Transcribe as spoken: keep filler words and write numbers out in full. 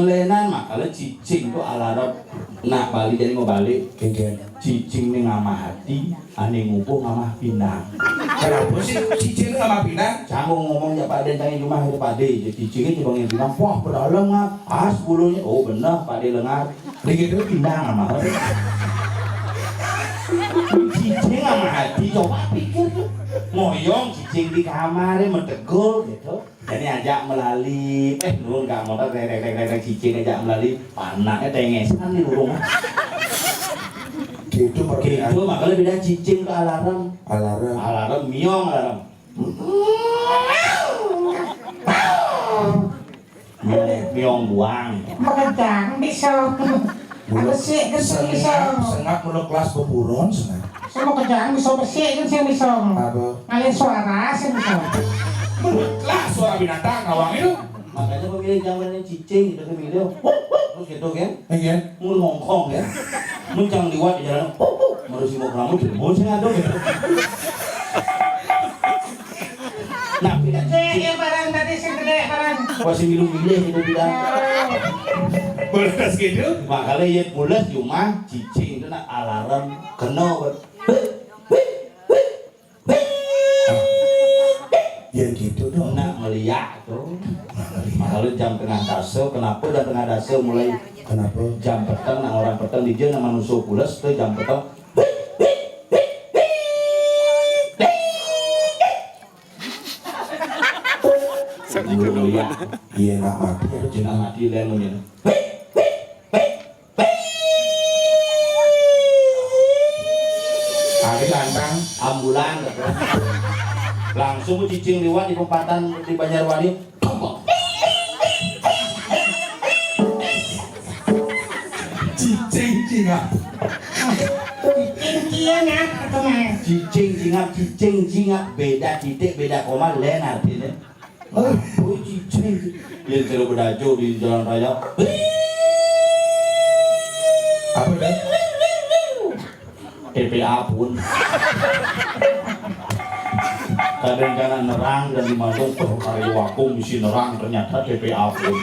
Lénan makala cicing to alarem. Nak bali jani mau balik. Cicing né ngamah ati, ané ngubuh ngamah pindang. Kenapa sih cicing ngamah pindang? Canggung ngomong jak Pak Dé, tanya di rumah ada Pak Dé, cicingnya coba ngin pindang, wah, pedalem ngap, as bulunya, oh bener Pak Dé lengar. Begitu pindang ngamah. Cicing ngamah ati, coba pikir tuh. Moyong cicing di kamar, metegul gitu. Jadi ajak melali, eh nurun ka motor, rek rek rek rek, cicing ajak melali, panaknya tengesan di urung. Gitu, Pak. Gitu, makanya beda cicing ke alarm. Alarm. Alarm, miong alarm. Miong, miong buang. Makejang bisa. Aku sih kesel bisa. Sengak, sengak mulu kelas beburon, sengak. Saya mau kejang bisa bersih kan saya bisa. Apa? Ngalih suara saya bisa. Lah, suara binatang, awang itu. Makanya pemilih zamannya cicing gitu, pemilih. Terus gitu kan? Iya. Mun ngongkong ya. Mun cang liwat di jalan. Harus mau kamu, mau sih ngadong gitu. Nah, pindah cicing. Gedé barang tadi, sing gedé barang. Wah, sing milu-milih gitu, pindah. Bolos gitu? Makanya ya, bolos cuma cicing itu nak alarm kena. Ya gitu dong. Nak ngeliat tuh. Makanya jam tengah dasa, kenapa jam tengah dasa mulai? Kenapa? Jam peteng, nak orang peteng di dia, nak manusia pules tuh jam peteng. Iya, nak mati ya. Cina mati lain namanya. Hari lantang ambulan. Langsung cicing liwat di perempatan di Banjarwali. Cicing cingap. Cicing cingap, apa, Mas? Cicing cingap, cicing cingap. Beda titik, beda koma, lain artinya. Oh, cicing. Yang seru bedajo di jalan raya. Apa dah? T P A pun. Kadang-kadang nerang dan dimandung, tuh, hari wakung misi nerang, ternyata T P A pun.